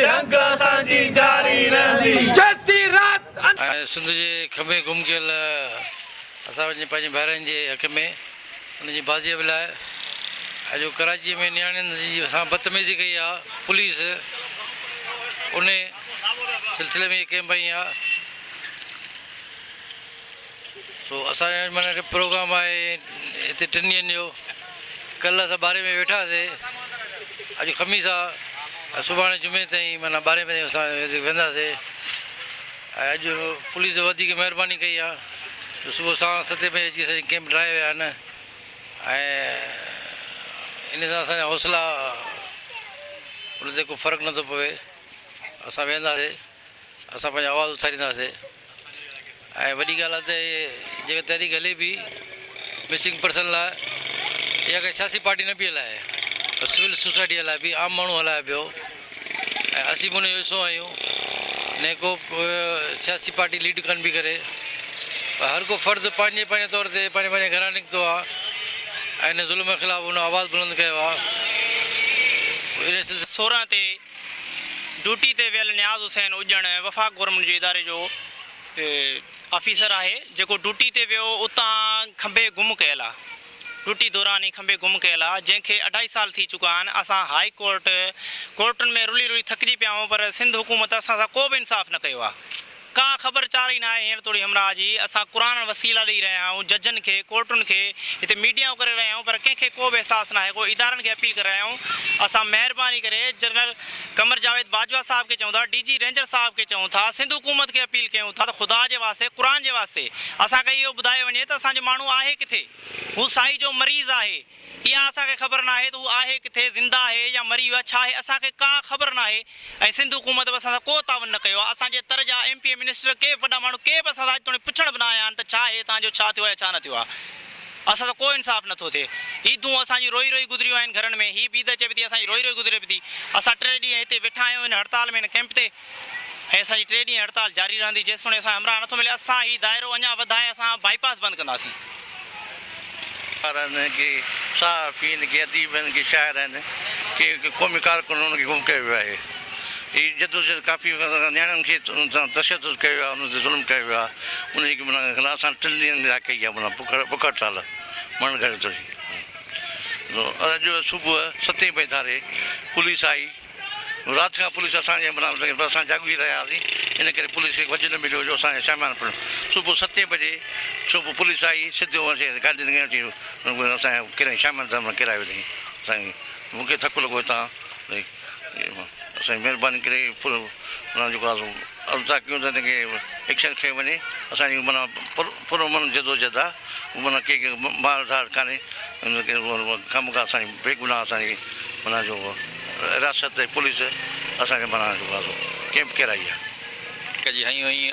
جنگ اسان جي جاري رهندي. جيسين رات انڌ. ۽ سنڌ جي کنڀي گم ڪيل اسان پنهنجي پنهنجي ڀائرن جي حق ۾ ان جي بازيابي لاء اڄ ڪراچي ۾ نياڻين سان بدتميزي ڪئي آ پوليس ان سلسلي ۾ هي ڪيمپ هنئي آ سو اسان جو معنيٰ پروگرام آهي هتي ٽن ڏينهن جو ڪلهه اسان ٻارهين بجي ويٺاسي اڄ خميس آ ۽ سڀاڻي جمعي تائين معنيٰ ٻارهين بجي اسان هتي ويهنداسي ۽ اڄ پوليس وڌيڪ مهرباني ڪئي آ جو صبح ساڻ ستين بجي اچي اسان جي ڪيمپ ڊاهي ويا آهن ۽ ان سان اسان جا حوصلا ان تي ڪو فرق نٿو پوي اسان ويهنداسي اسان پنهنجو آواز اٿارينداسي ۽ وڏي ڳالهه آهي ته جيڪا تحريڪ هلي پئي مسنگ پرسن لاء اها ڪا سياسي پارٽي نه پئي هلائي پر سول سوسائٽي هلائي پئي عام ماڻهو هلائي پيو ۽ اسين به ان جو حصو آهيون نه ڪو سياسي پارٽي ليڊ ڪانه پئي ڪري پر هر ڪو فرد پنهنجي پنهنجي طور تي پنهنجي پنهنجي گهران نڪتو آهي ۽ ان ظلم خلاف ان آواز بلند ڪيو آهي. 16 تي ڊيوٽي تي ويل نياز حسين اڄڻ وفاق گورنمينٽ جي اداري جو آفيسر آهي جيڪو ڊيوٽي تي ويو اتان کنڀي گم ڪيل آ ڊيوٽي دوران ئي کنڀي گم ڪيل آ جنهن کي اڍائي سال ٿي چڪا آهن اسان هائي ڪورٽ ڪورٽن ۾ رلي رلي ٿڪجي پيا آهيون پر سنڌ حڪومت اسان سان ڪو به انصاف نه ڪيو آ. ڪا خبر چار ئي ناهي هينئر توڙي همراهه جي، اسان قرآن وسيلا ڏئي رهيا آهيون، ججن کي، ڪورٽن کي، هتي ميڊيائون ڪري رهيا آهيون پر ڪنهن کي ڪو به احساس ناهي، ڪو ادارن کي اپيل ڪري رهيا آهيون، اسان مهرباني ڪري جنرل قمر جاويد باجوا صاحب کي چئون ٿا، ڊي جي رينجر صاحب کي چئون ٿا، سنڌ حڪومت کي اپيل ڪيون ٿا ته خدا جي واسطي، قرآن جي واسطي اسان کي اهو ٻڌايو وڃي ته اسان جو ماڻهو آهي ڪٿي؟ هو سائي جو مريض آهي. اها اسان کي خبر ناهي ته هو آهي ڪٿي، زنده آهي يا مري ويو آهي، ڇا آهي، اسان کي ڪا خبر ناهي ۽ سنڌ حڪومت به اسان سان ڪو تعاون نه ڪيو آهي، اسان جي تر جا ايم پي اي منسٽر ڪي به وڏا ماڻهو ڪي به اسان سان اڄ توڻي پڇڻ به نه آيا آهن ته ڇا آهي توهان جو ڇا ٿيو آهي يا ڇا نه ٿيو آهي، اسان سان ڪو انصاف نه ٿو ٿئي، عيدون اسان جون روئي روئي گذريون آهن گهرن ۾ هي به عيد اچي به ٿي اسان جي روئي روئي گذري به ٿي، اسان ٽي ڏينهن هتي ويٺا آهيون هن هڙتال ۾ هن ڪئمپ تي. ۽ اسان جي ٽي ڏينهن هڙتال جاري رهندي جيستوڻي اسان کي همراهه نٿو ملي اسان هي دائرو اڃا وڌائي اسان بائي پاس بند ڪنداسين. وارن ڪي صحافين ڪي اديبن ڪي شاعرن ڪي قومي ڪارڪنن انهن کي گم ڪيو ويو آهي هي جدوجهد ڪافي نياڻين کي انهن سان تشدد ڪيو ويو آهي انهن تي ظلم ڪيو ويو آهي انهن جي معنيٰ خلاف اسان ٽن ڏينهن لاء ڪئي آهي معنيٰ بک هڙتال مڻ گهڙي ٿو اڄ صبح ستين بجي ڌاري پوليس آئي رات کان پوليس اسان جي مٿان لڳي پر اسان جاڳي رهيا هئاسين ان ڪري پوليس کي وجهه نه مليو جو اسان جا سامان پڻ صبح ستين بجي صبح پوليس آئي سڌو اچي گاڏين کي اچي اسان جا ڪيرائي سامان سامان ڪيرائي وڌائين اسان کي مون کي ٿڪ لڳو هتان اسان جي مهرباني ڪري معنيٰ جيڪو آهي سو عرض ٿا ڪيون ته هن کي ايڪشن کنيو وڃي اسان جي معنيٰ پر امن جدوجهد آهي معنيٰ ڪنهن کي مار ڌاڙ ڪانهي خامخواه اسان جي بيگناهه اسان جي معنيٰ جو رياست ۽ پوليس اسان کي معنيٰ جو آهي سو ڪيمپ ڪيرائي آهي. جي هنئي هئي.